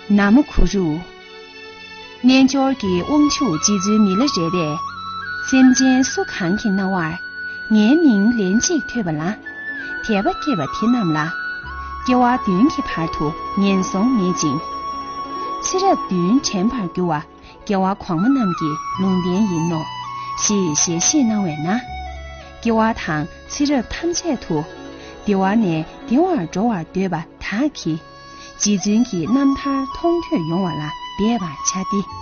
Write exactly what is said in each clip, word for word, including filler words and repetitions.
ན་མོ་གུ་རུ། རྣལ་འབྱོར་གྱི་དབང་ཕྱུག་རྗེ་བཙུན་མི་ལ་རས་པས། སེམས་ཅན་སུ་གང་གི་རྣ་བར། ངའི་མིང་ལན་གཅིག་ཐོས་པ་ལ། དད་པ་སྐྱེས་པ་དེ་རྣམས་ལ། སྐྱེ་བ་བདུན་གྱི་བར་དུ་ངན་སོང་མེད་ཅིང་། ཚེ་རབས་བདུན་དྲན་པར་འགྱུར་བ། རྒྱལ་བ་གོང་མ་རྣམས་ཀྱི་ལུང་བསྟན་ཡིན་ནོ། ཞེས་ཞལ་བཞེས་གནང་བས་ན། སྐྱེ་བ་དང་ཚེ་རབས་ཐམས་ཅད་དུ། བདེ་བ་ནས་བདེ་བར་འགྲོ་བར་འདོད་པ་དག་གིས། རྗེ་བཙུན་གྱི་རྣམ་ཐར་མཐོང་ཐོས་ཡོང་བ་ལ་འབད་པར་བྱ་སྟེ།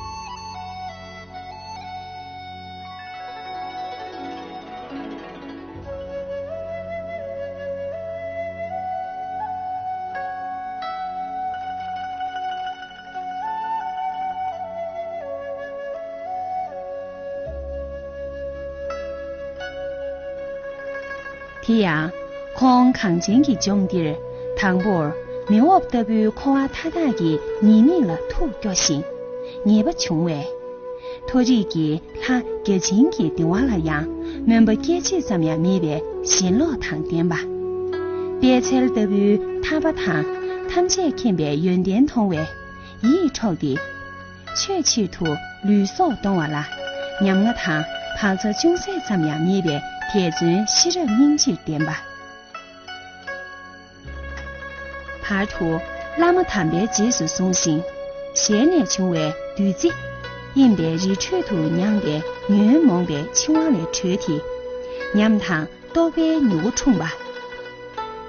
དེ་ཡང་ཁོང་གངས་ཅན་གྱི་ལྗོངས་འདིར། དང་པོར་མེ་འོབས་ལྟ་བུའི་འཁོར་བ་མཐའ་དག་གི་ཉེས་དམིགས་ལ་ཐུགས་སྐྱོ་ཞིང་ངེས་པ་བྱུང་བས། མཐོ་རིས་ཀྱི་ལྷ་བརྒྱ་བྱིན་གྱི་བདེ་བ་ལ་ཡང་སྨོན་པ་སྐད་ཅིག་ཙམ་ཡང་མེད་པའི་ཞེན་ལོག་དང་ལྡན་པ། པད་ཚལ་ལྟ་བུའི་ཐར་པ་དང་ཐམས་ཅད་མཁྱེན་པའི་ཡོན་ཏན་མཐོང་བས་ཡིད་འཕྲོག་སྟེ། ཆོས་ཕྱིར་དུ་ལུས་སྲོག་གཏོང་བ་ལ་ཉམ་ང་དང་བག་ཚ་ཅུང་ཟད་ཙམ་ཡང་མེད་པའི་དད་བརྩོན་ཤེས་རབ་སྙིང་རྗེར་ལྡན་པ། བར་དུ་བླ་མ་དམ་པའི་རྗེས་སུ་བཟུང་ཞིང་། ཞལ་ནས་བྱུང་བའི་བདུད་རྩི། གཡེམ་པའི་རི་ཁྲོད་དུ་མྱངས་པའི་ཉོན་མོངས་པའི་འཆིང་བ་ལས་གྲོལ་ཏེ། ཉམས་དང་རྟོགས་པའི་མྱུ་གུ་འཁྲུངས་པ།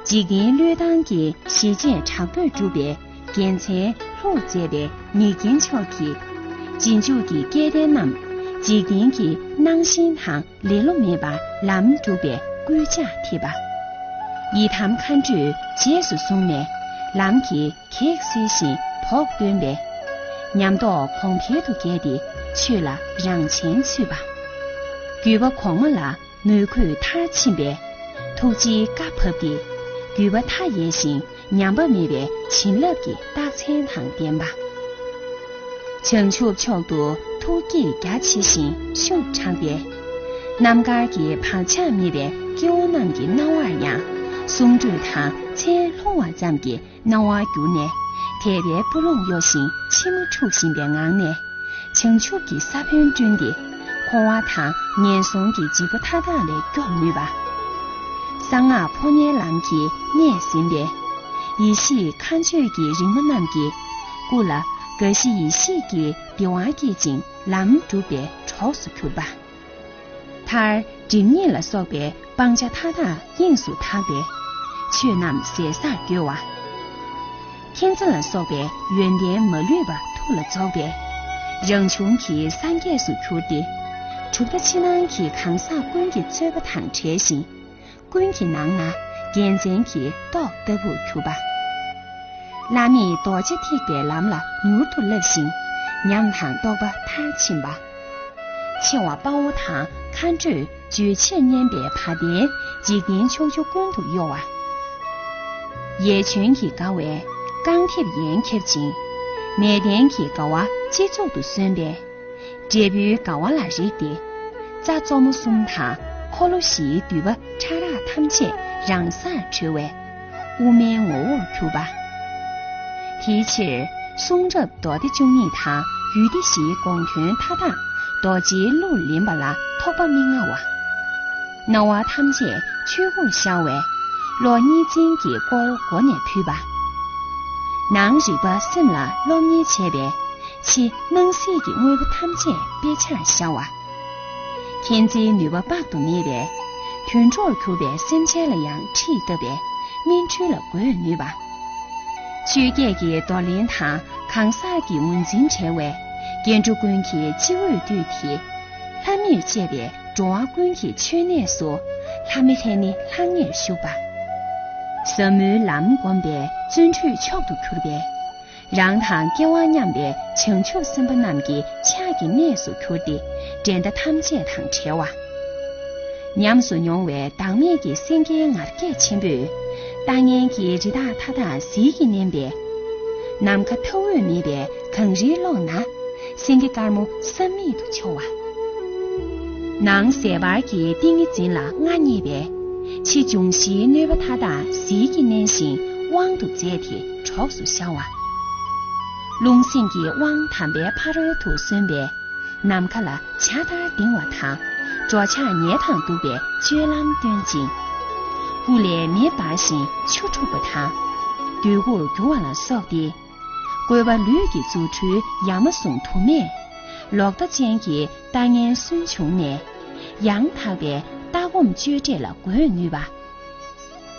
འཇིག་རྟེན་བློས་བཏང་གི་ཞི་བྱེད་དྲག་པོས་བསྒྲུབས་པའི་རྒྱལ་མཚན་ལྷུར་མཛད་པའི་མི་རྒན་མཆོག་གིས། རྗེས་འཇུག་གི་སྐལ་ལྡན་རྣམས་འཇིག་རྟེན་གྱི་སྣང་ཞེན་དང་ལེ་ལོ་མེད་པར་ལམ་སྒྲུབ་པའི་སྐུལ་ལྕག་ཐེབས་པ། ཡི་དམ་མཁའ་འགྲོས་རྗེས་སུ་བཟུང་ནས་ལམ་གྱི་གེགས་སེལ་ཞིང་བོགས་འདོན་པས། ཉམས་རྟོགས་གོང་འཕེལ་དུ་བསྐྱལ་ཏེ་ཆོས་ལ་རང་ཆེན་ཚུད་པ། བརྒྱུད་པ་གོང་མ་ལ་མོས་གུས་མཐར་ཕྱིན་པས། ཐུགས་རྗེའི་བཀའ་བབས་ཏེ། བརྒྱུད་པ་མཐའ་ཡས་ཤིང་ཉམས་པ་མེད་པའི་བྱིན་རླབས་ཀྱི་རྟགས་མཚན་དང་ལྡན་པ། བྱང་ཆུབ་མཆོག་ཏུ་ཐུགས་བསྐྱེད་རྒྱ་ཆེ་ཞིང་ཤུགས་དྲག་པས། རྣམ་དཀར་གྱི་བག་ཆགས་མེད་པའི་སྐྱེ་བོ་རྣམས་ཀྱི་རྣ་བར་ཡང་གསུང་སྒྲོས་དང་མཚན་ལྷུང་བ་ཙམ་གྱིས་རྣ་བ་བསྒྱུར་ནས་དད་པའི་སྤུ་ལོང་གཡོ་ཞིང་མཆི་མ་འཁྲུག་བཞིན་པའི་ངང་ནས། བྱང་ཆུབ་ཀྱི་ས་བོན་བསྐྲུན་ཏེ། འཁོར་བ་དང་ངན་སོང་གི་འཇིགས་པ་མཐའ་དག་ལས་སྐྱོབ་ནུས་པ། གསང་སྔགས་ཕོ་ཉའི་ལམ་གྱི་གནད་ཟིན་པས། ཡེ་ཤེས་མཁའ་སྤྱོད་ཀྱི་རིག་མ་རྣམས་ཀྱི་སྐུ་ལ་དགའ་བཞི་ཡེ་ཤེས་ཀྱི་བདེ་བ་སྐྱེད་ཅིང་ལམ་སྒྲུབ་པའི་གྲོགས་སུ་གྱུར་པ། མཐར་སྒྲིབ་གཉིས་ལ་སོགས་པའི་སྤང་བྱ་མཐའ་དག་དབྱིངས་སུ་དག་པས། ཆོས་རྣམས་ཟད་སར་གྱུར་པ། མཁྱེན་བརྩེ་ལ་སོགས་པའི་ཡོན་ཏན་མ་ལུས་པ་ཐུགས་ལ་རྫོགས་པས། རང་བྱུང་གི་སངས་རྒྱས་སུ་གྱུར་ཏེ། གྲུབ་མཐའ་ཕྱི་ནང་གི་གང་ཟག་ཀུན་གྱི་རྩོད་པ་དང་བྲལ་ཞིང་། ཀུན་གྱི་ནང་ན་རྒྱལ་མཚན་གྱི་ཏོག་ལྟ་བུར་གྱུར་པ། བླ་མེད་རྡོ་རྗེ་ཐེག་པའི་ལམ་ལ་མྱུར་དུ་བསླབས་ཤིང་། ཉམས་དང་རྟོགས་པ་མཐར་ཕྱིན་པ། ཆེ་བ་དཔའ་བོ་དང་མཁའ་འགྲོས་བརྗོད་ཕྱིར་སྙན་པའི་བ་དན་འཇིག་རྟེན་ཕྱོགས་བཅུ་ཀུན་ཏུ་གཡོ་བ། ཡས་བྱོན་གྱི་དགའ་བས་རྐང་མཐེབ་ཡན་ཁྱབ་ཅིང་། མལ་སྟན་གྱི་དགའ་བ་སྤྱི་གཙུག་ཏུ་སོན་པས། འབྲས་བུའི་དགའ་བ་ལ་རེག་སྟེ། རྩྭ་གཙོ་མོ་གསུམ་དང་འཁོར་ལོ་བཞིའི་མདུད་པ་ཕྲ་རགས་ཐམས་ཅད་རང་སར་གྲོལ་བས། དབུ་མའི་ངོ་བོར་གྱུར་པ། དེའི་ཕྱིར་གསུང་རབ་མདོ་སྡེ་བཅུ་གཉིས་དང་ཡུལ་སྡེ་བཞིའི་དགོངས་དོན་མཐའ་དག་རྡོ་རྗེའི་གླུར་ལེན་པ་ལ་ཐོགས་པ་མི་མངའ་བ། སྣང་བ་ཐམས་ཅད་ཆོས་སྐུར་ཤར་བས། བློ་གཉིས་འཛིན་གྱི་སྐོར་མགོ་ནས་ཕུད་པ། ནང་རིག་པ་སེམས་ལ་སློབ་གཉེར་བྱས་པས། ཕྱི་སྣང་སྲིད་ཀྱི་དངོས་པོ་ཐམས་ཅད་དཔེ་ཆར་ཤར་བ། མཁྱེན་བརྩེའི་ནུས་པ་དཔག་ཏུ་མེད་པས། དུད་འགྲོར་གྱུར་པའི་སེམས་ཅན་ལ་ཡང་ཁྲིད་བཏབ་པས། སྨིན་གྲོལ་ལ་འགོད་ནུས་པ། ཆོས་བརྒྱད་ཀྱི་འདོར་ལེན་དང་གང་ཟག་གི་ངོས་འཛིན་བྲལ་བས། སྐྱེ་འགྲོ་ཀུན་གྱི་སྤྱི་བོས་བཏུད་དེ། ལྷ་མིར་བཅས་པའི་འགྲོ་བ་ཀུན་གྱི་མཆོད་གནས་སུ། ལྷ་མི་ལྷན་ནི་ལྷང་ངེར་བཞུགས་པ། ཟབ་མོའི་ལམ་བསྒོམས་པས་བརྩོན་འགྲུས་མཆོག་ཏུ་གྱུར་པས། རང་དང་སྐལ་བ་མཉམ་པའི་བྱང་ཆུབ་སེམས་དཔའ་རྣམས་ཀྱི་ཕྱག་གི་གནས་སུ་གྱུར་ཏེ། འགྲན་ཟླ་ཐམས་ཅད་དང་བྲལ་བ། ཉམས་སུ་མྱོང་བའི་བདག་མེད་ཀྱི་སེང་གེའི་ངར་སྐད་ཆེན་པོས། ལྟ་ངན་གྱི་རི་དྭགས་མཐའ་དག་ཟིལ་གྱིས་མནན་པས། ནམ་མཁའ་མཐའ་དབུས་མེད་པའི་གངས་རིའི་ཀློང་ན། སེང་གེ་དཀར་མོ་བསམ་མེད་དུ་འཕྱོ་བ། ནང་ཟད་པར་གྱི་ཏིང་ངེ་འཛིན་ལ་མངའ་བརྙེས་པས། ཕྱི་འབྱུང་བཞིའི་གནོད་པ་མཐའ་དག་ཟིལ་གྱིས་མནན་ཞིང་དབང་དུ་མཛད་དེ་གྲོགས་སུ་ཤར་བ། རླུང་སེམས་ཀྱི་དབང་དམ་པའི་ཕ་རོལ་ཏུ་སོན་པས། ནམ་མཁའ་ལ་བྱ་ལྟར་ལྡིང་བ་དང་། འགྲོ་འཆག་ཉལ་དང་འདུག་པའི་སྤྱོད་ལམ་སྟོན་ཅིང་། སྐུ་ལས་མེ་འབར་ཞིང་ཆུ་འཁྲུགས་པ་དང་། རྡུལ་གུར་འགྱུར་བ་ལ་སོགས་ཏེ། བཀོད་པ་ལུས་ཀྱི་རྫུ་འཕྲུལ་ཡ་མ་ཟུང་དུ་མས། ལོག་ལྟ་ཅན་གྱི་ལྟ་ངན་སུན་ཕྱུང་ནས། ཡང་དག་པའི་ལྟ་སྒོམ་སྤྱོད་འབྲས་ལ་འགོད་ནུས་པ།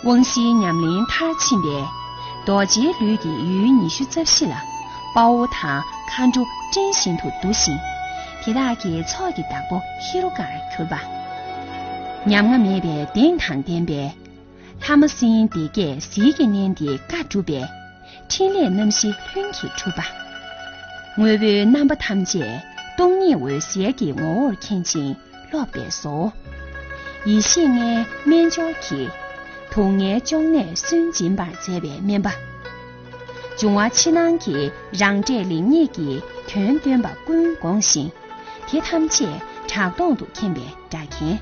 དབང་བཞིའི་ཉམས་ལེན་མཐར་ཕྱིན་པས། རྡོ་རྗེའི་ལུས་ཀྱི་ཡུལ་ཉི་ཤུ་རྩ་བཞི་ལ་དཔའ་བོ་དང་མཁའ་འགྲོ་སྤྲིན་བཞིན་དུ་འདུ་ཞིང་། དེ་དག་གི་ཚོགས་ཀྱི་བདག་པོ་ཧེ་རུ་ཀར་གྱུར་པ། ཉམ་ང་མེད་པའི་གདེང་དང་ལྡན་པས། ལྷ་མ་སྲིན་སྡེ་བརྒྱད་ཟིལ་གྱིས་མནན་ཏེ་བཀའ་བསྒྲུབས་པས། ཕྲིན་ལས་རྣམ་བཞི་ལྷུན་གྱིས་གྲུབ་པ། དངོས་པོའི་རྣམ་པ་ཐམས་ཅད་སྟོང་ཉིད་འོད་གསལ་གྱི་ངོ་བོར་མཁྱེན་ཅིང་། སློབ་པས་སོ། ཡེ་ཤེས་ལྔའི་སྨན་སྦྱོར་གྱིས། སྡུག་བསྔལ་གཅོང་ནད་སུན་འབྱིན་པར་མཛད་པའི་སྨན་པ། འབྱུང་བ་ཕྱི་ནང་གི་རང་འབྲས་ལེགས་ཉེས་ཀྱི་དོན་སྟོན་པ་ཀུན་དགོངས་ཤིང་། དེ་ཐམས་ཅད་གྲགས་སྟོང་དུ་མཁྱེན་པའི་སྒྲ་མཁན།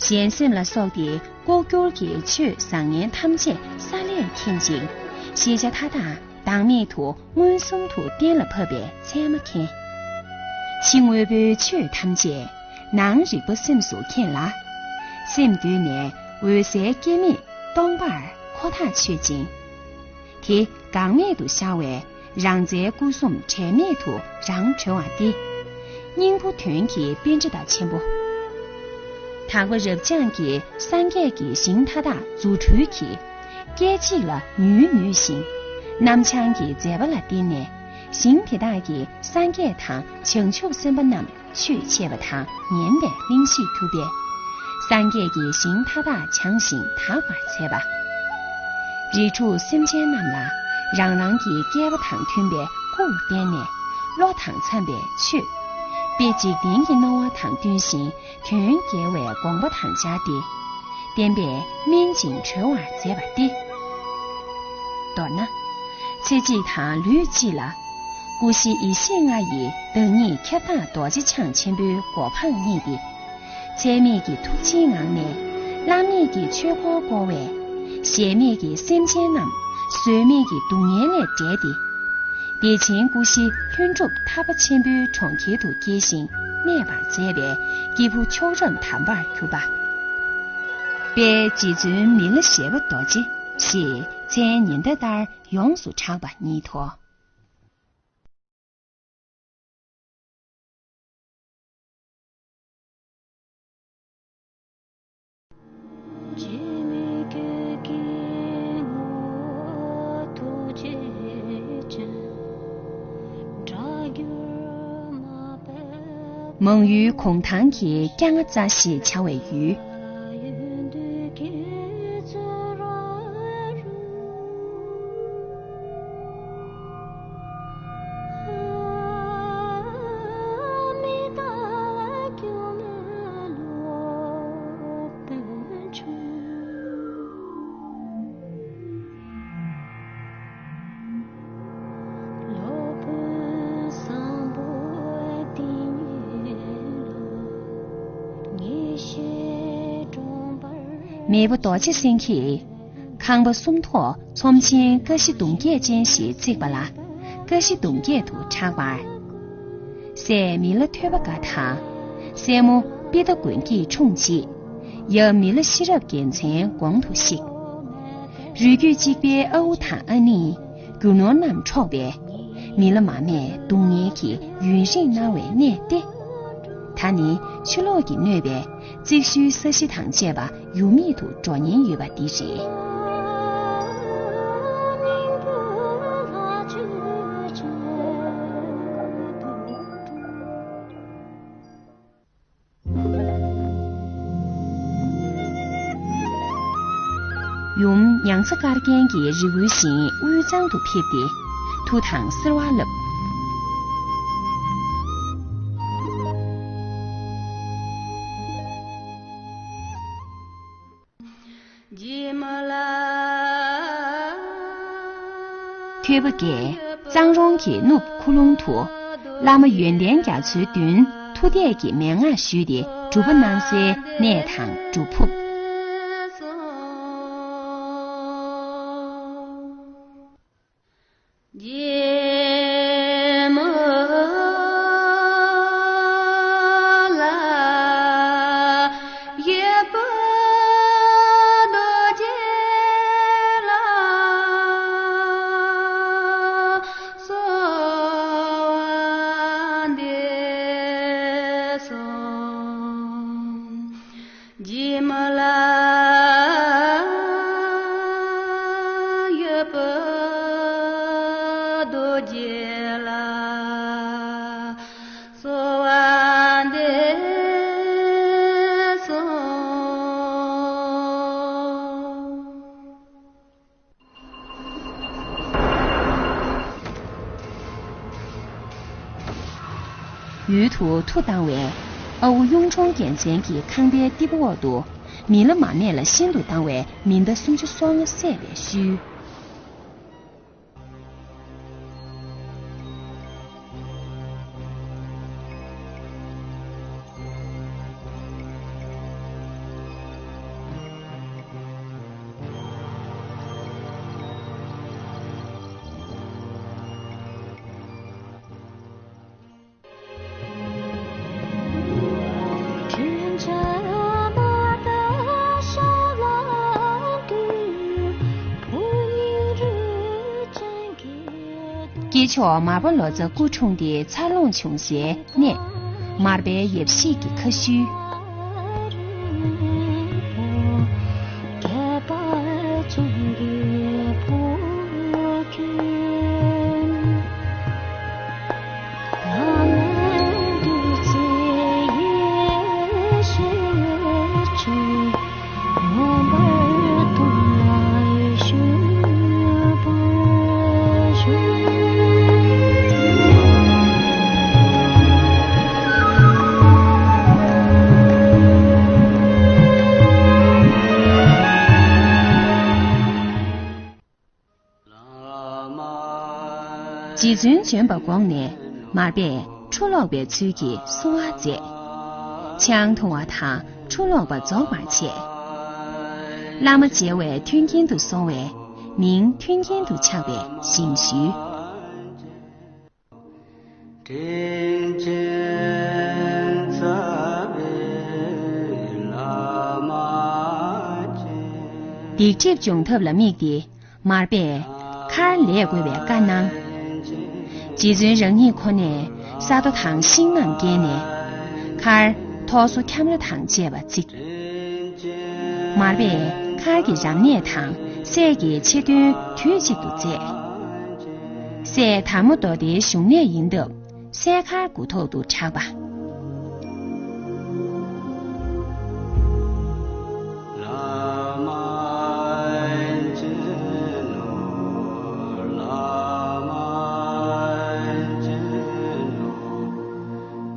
གཞན་སེམས་ལ་སོགས་ཏེ་ལྐོག་གྱུར་གྱི་ཆོས་བཟང་ངན་ཐམས་ཅད་ས་ལེར་མཁྱེན་ཅིང་། ཤེས་བྱ་མཐའ་དག་བདག་མེད་དུ་མངོན་སུམ་དུ་གཏན་ལ་ཕབ་པའི་ཚད་མ་མཁན། ཕྱི་དངོས་པོའི་ཆོས་ཐམས་ཅད་ནང་རིག་པ་སེམས་སུ་མཁྱེན་ལ། སེམས་གདོད་ནས་འོད་གསལ་སྐྱེ་མེད་སྟོང་པར་ཁོ་ཐག་ཆོད་ཅིང་། དེ་འགག་མེད་དུ་ཤར་བས་རང་རྩལ་སྐུ་གསུམ་དྲན་མེད་དུ་རང་གྲོལ་བ་སྟེ། སྙིང་པོ་དོན་གྱི་པཎྜི་ཏ་ཆེན་པོ། དག་པ་རབ་འབྱམས་ཀྱི་སངས་རྒྱས་ཀྱི་ཞིང་མཐའ་དག་རྫུ་འཕྲུལ་གྱིས། སྐད་ཅིག་ལ་ཉུལ་ནུས་ཤིང་། རྣམ་བྱང་གི་མཛད་པ་ལ་བརྟེན་ནས། ཞིང་དེ་དག་གི་སངས་རྒྱས་དང་བྱང་ཆུབ་སེམས་དཔའ་རྣམས་ཆོས་འཆད་པ་དང་ཉན་པའི་གླེང་གཞི་གྱུར་པས། སངས་རྒྱས་ཀྱི་ཞིང་མཐའ་དག་སྦྱངས་ཤིང་དག་པར་མཛད་པ། རིགས་དྲུག་སེམས་ཅན་རྣམས་ལ་རང་རང་གི་སྐལ་པ་དང་མཐུན་པའི་སྐུར་བསྟན་ནས། བློ་དང་འཚམ་པའི་ཆོས། དཔེ་འཇིག་རྟེན་གྱི་སྣང་བ་དང་བསྟུན་ཞིང་དོན་རྒྱལ་བའི་དགོངས་པ་དང་སྦྱར་ཏེ། བསྟན་པས་སྨིན་ཅིང་གྲོལ་བར་མཛད་པ་སྟེ། མདོར་ན། ཚེ་གཅིག་དང་ལུས་གཅིག་ལ། སྐུ་བཞི་ཡེ་ཤེས་ལྔ་ཡི་བདག་ཉིད་ཁྱབ་བདག་རྡོ་རྗེ་འཆང་ཆེན་པོའི་གོ་འཕང་བརྙེས་ཏེ། ཚད་མེད་ཀྱི་ཐུགས་རྗེའི་ངང་ནས་བླ་མེད་ཀྱི་ཆོས་འཁོར་བསྐོར་བས། གཞལ་མེད་ཀྱི་སེམས་ཅན་རྣམས་བཟོད་མེད་ཀྱི་སྡུག་བསྔལ་ལས་བསྒྲལ་ཏེ། བདེ་ཆེན་སྐུ་བཞི་ལྷུན་གྲུབ་ཐར་པ་ཆེན་པོའི་གྲོང་ཁྱེར་དུ་སྐྱེས་ཤིང་གནས་པར་མཛད་པའི་སྐྱེས་བུ་མཆོག་རབ་དམ་པར་གྱུར་པ། དཔལ་རྗེ་བཙུན་མི་ལ་བཞད་པ་རྡོ་རྗེ་ཞེས་མཚན་ཉི་ཟླ་ལྟར་ཡོངས་སུ་གྲགས་པ་ཉིད་དོ། མང་ཡུལ་གུང་ཐང་གི་སྐྱ་རྔ་རྩ་ཞེས་བྱ་བའི་ཡུལ། མེས་པོ་རྡོ་རྗེ་སེང་གེས་ཁང་པ་སུམ་ཐོག་ཚོམས་ཆེན་ཀ་བཞི་གདུང་བརྒྱད་ཅན་ཞེས་བརྩིགས་པ་ལ་ཀ་བཞི་གདུང་བརྒྱད་དུ་གྲགས་པར། སྲས་མི་ལ་ཐོད་པ་དགའ་དང་། སྲས་མོ་པི་ཏ་མགོན་སྐྱིད་འཁྲུངས་རྗེས། ཡབ་མི་ལ་ཤེས་རབ་རྒྱལ་མཚན་གོང་དུ་གཤེགས། རུས་རྒྱུད་གཅིག་པའི་ཨ་ཁུ་དང་ཨ་ནེས་རྒྱུ་ནོར་རྣམས་འཕྲོག་པས། མི་ལ་མ་རྨས་སྡུག་བསྔལ་གྱིས་ཡུན་རིང་མནར་བའི་གནས་ཏེ། ད་ནི་ཆུ་ལོག་གིས་གནོད་པས་རྩིག་ཤུལ་ས་གཞི་དང་བཅས་པ་ཡུལ་མེད་དུ་འགྲོ་ཉེན་ཡོད་པ་འདི་རེད། ཡུམ་མྱང་ཚ་དཀར་རྒྱན་གྱི་རི་བོའི་ཞིང་དབུས་གཙང་དུ་ཕེབས་ཏེ། མཐུ་དང་བསིལ་བ་བསླབས། ཐོས་པ་དགས་གཙང་རོང་གི་ནུབ་ཁུ་ལུང་དུ། བླ་མ་ཡོན་ཏན་རྒྱ་མཚོའི་མདུན་མཐུ་གཏད་ཀྱི་མན་ངག་ཞུས་ཏེ་སྒྲུབ་པ་གནང་སའི་གནས་དང་སྒྲུབ་ཕུག་རྗེས་ལ་གསོལ་བ་འདེབས་སོ། ཡུལ་དུ་མཐུ་བཏང་བས། ཨ་ཝུ་གཡུང་དྲུང་རྒྱལ་མཚན་གྱི་ཁང་པའི་སྟེགས་བུ་འོག་ཏུ། མི་ལ་མ་ནས་ལ་ཤིན་ཏུ་སྡང་བའི་མི་ཟླ་སུམ་ཅུ་སོ་ལྔ་བསད་པའི་ཤུལ། སྐྱེས་མཆོག་མར་པ་ལོ་ཙཱ་སྐུ་འཁྲུངས་ཏེ་འཚར་ལོངས་བྱུང་སའི་གནས། མར་པའི་ཡབ་གཞིས་ཀྱི་ཁ་ཤུལ། རྗེ་བཙུན་འབྱོན་པ་དགོངས་ནས་མར་པས་ཁྲུ་ལོག་པའི་ཚུལ་གྱིས་བསུ་བ་མཛད། ཆང་འཐུང་བ་དང་ཁྲུ་ལོག་པ་རྫོགས་པར་བྱས། བླ་མ་མཇལ་བས་མཐུན་རྐྱེན་དུ་སོང་བས་མིང་མཐུན་རྐྱེན་དུ་ཆགས་པའི་ཞིང་ཞུས། དྲིན་ཅན་རྩ་བའི་བླ་མ་མཇལ། སྡིག་སྒྲིབ་སྦྱོང་ཐབས་ལ་དམིགས་ཏེ་མར་པས་མཁར་ལས་དགོས་པའི་བཀའ་གནང་། རྗེ་བཙུན་རང་ཉིད་ཁོ་ནས་ས་རྡོ་དང་ཤིང་རྣམས་བརྒྱན་ནས་མཁར་ཐོག་སོ་ཁྱམས་ར་དང་བཅས་པ་བརྩིགས། མར་པས་མཁར་གྱི་རབ་གནས་དང་སྲས་ཀྱི་ཆེ་སྟོན་དུས་གཅིག་ཏུ་མཛད། སྲས་དར་མོ་མདོ་སྡེའི་བཞུགས་གནས་ཡིན་སྟབས་སྲས་མཁར་དགུ་ཐོག་ཏུ་གྲགས་པ།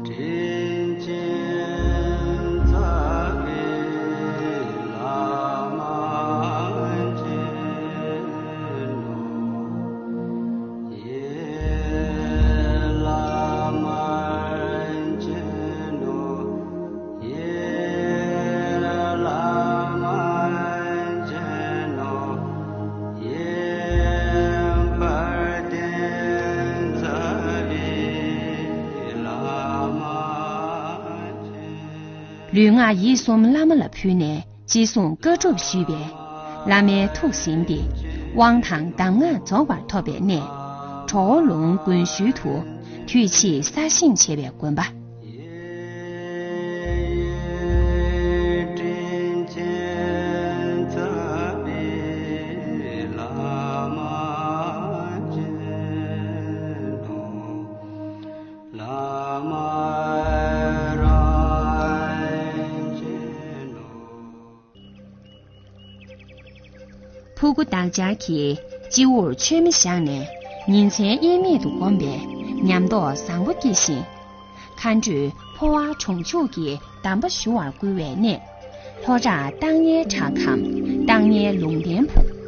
དྲིན་ཅན་རྩ་བའི་བླ་མ་མཇལ་ནོ། ཡེ་བླ་མ་མཇལ་ནོ། ཡེ་བླ་མ་མཇལ་ནོ། ཡེ་དཔལ་ལྡན་རྩ་བའི་བླ་མ་མཇལ། ལུས་ངག་ཡིད་གསུམ་བླ་མ་ལ་ཕུལ་ནས་ཅི་གསུང་བཀའ་སྒྲུབ་ཞུས་པས། བླ་མའི་ཐུགས་ཟིན་ཏེ་དབང་དང་གདམས་ངག་རྫོགས་པར་ཐོབ་པའི་གནས་གྲོ་བོ་ལུང་དགོན་ཤུལ་དུ་དུས་ཕྱིས་གསར་བཞེངས་བྱས་པའི་དགོན་པ། དྲིན་ཅན་རྩ་བའི་བླ་མ་མཇལ་ནོ། བླ་མ་རང་མཇལ་ནོ། ཕྲུ་གུ་འདག་སྦྱར་གྱིས་སྤྱི་བོར་མཆོད་མེ་བཞག་ནས་ཉིན་མཚན་དབྱེར་མེད་དུ་བསྒོམས་པས་ཉམས་རྟོགས་བཟང་པོ་སྐྱེ་ཞིང་། མཁའ་འགྲོས་འཕོ་བ་གྲོང་འཇུག་གི་གདམས་པ་ཞུ་བར་བསྐུལ་བའི་གནས། ལྷོ་བྲག་བརྟག་གཉེར་བྲག་ཁམས་བརྟག་གཉེར་ལུང་བསྟན་ཕུག།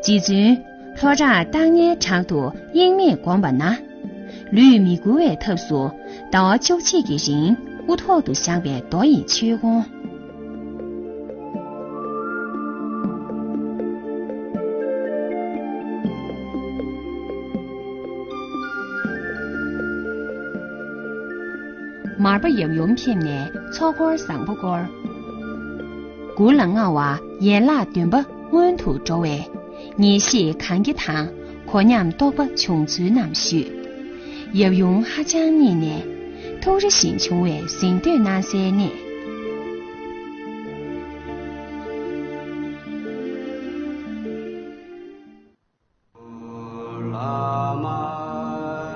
རྗེ་བཙུན་ལྷོ་བྲག་སྟག་ཉའི་བྲག་ཏུ་གཡེང་མེད་བསྒོམས་པ་ན། ལུས་མི་འགུལ་བའི་ཐབས་སུ་ཟླ་བ་བཅུ་གཅིག་གི་རིང་དབུ་ཐོག་ཏུ་བཞག་པའི་རྡོ་ཡི་མཆོད་ཀོང་། མར་པ་ཡབ་ཡུམ་ཕེབས་ནས་ཚོགས་འཁོར་བཟང་པོ་བསྐོར། མགུར་ལ་མངའ་བ་ཡན་ལག་བདུན་པ་སྔོན་དུ་འགྲོ་བས། ངེས་ཤེས་གང་གི་དང་གོ་ཉམས་རྟོགས་པ་བྱུང་ཚུལ་རྣམས་ཞུས། ཡབ་ཡུམ་ཧ་ཅང་མཉེས་ནས། ཐུགས་རེ་བཞིན་བྱུང་བའི་གཟེངས་བསྟོད་གནང་སའི་གནས།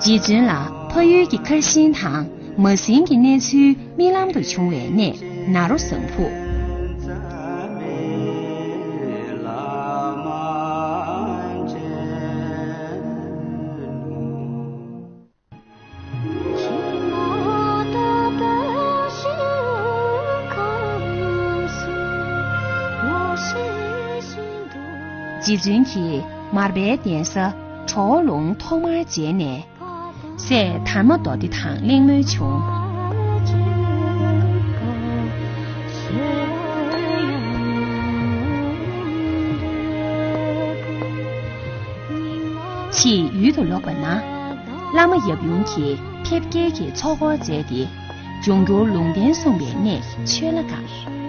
རྗེ་བཙུན་ལ་ཕ་ཡུལ་གྱི་ཁར་ཤིང་དང་མ་ཟིན་གྱི་གནས་ཚུལ་རྨི་ལམ་དུ་བྱུང་བའི་གནས་ནཱ་རོ་བཟང་ཕུག། རྗེ་བཙུན་གྱིས་མར་པའི་གདན་ས་གྲོ་བོ་ལུང་ཐོག་མར་མཇལ་ནས། སྲས་དར་མ་མདོ་སྡེ་དང་གླེང་མོལ་བྱུང་། ཕྱིས་ཡུལ་དུ་ལོག་པ་ན། བླ་མ་ཡབ་ཡུམ་གྱིས་ཕེབས་སྐྱེལ་གྱི་ཚོགས་འཁོར་མཛད་དེ། འབྱུང་འགྱུར་ལུང་བསྟན་གསུངས་པའི་གནས་ཆོས་བླ་སྒང་།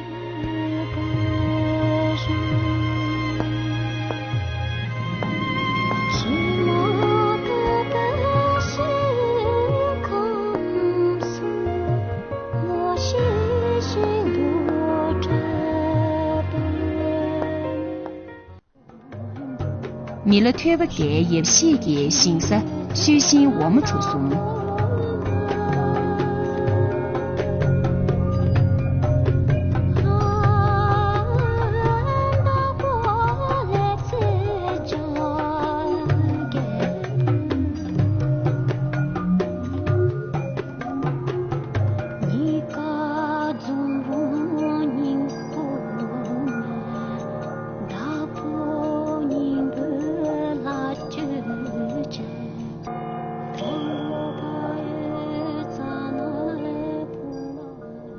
མི་ལ་ཐོས་པ་དེའི་ཡབ་གཞིས་ཀྱི་ཞིང་ས་ཤུལ་ཤིང་འོ་མ་གྲུ་གསུམ།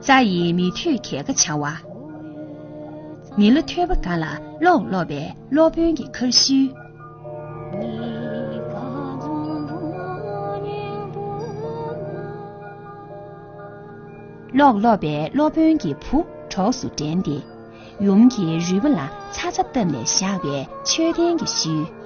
རྩྭ་ཡི་མི་ཐོད་གས་ཀ་བྱ་བ། མི་ལ་ཐོས་པ་སྒང་ལ་ཀློག་ཀློག་པའི་སློབ་དཔོན་གྱི་མཁར་ཤུལ། ཀློག་ཀློག་པའི་སློབ་དཔོན་གྱི་བུ་གྲོགས་སུ་འདྲེན་ཏེ། ཡུམ་གྱི་རུས་པ་ལ་ཚྭ་ཚྭ་བཏབ་ནས་བཞག་པའི་མཆོད་རྟེན་གྱི་ཤུལ།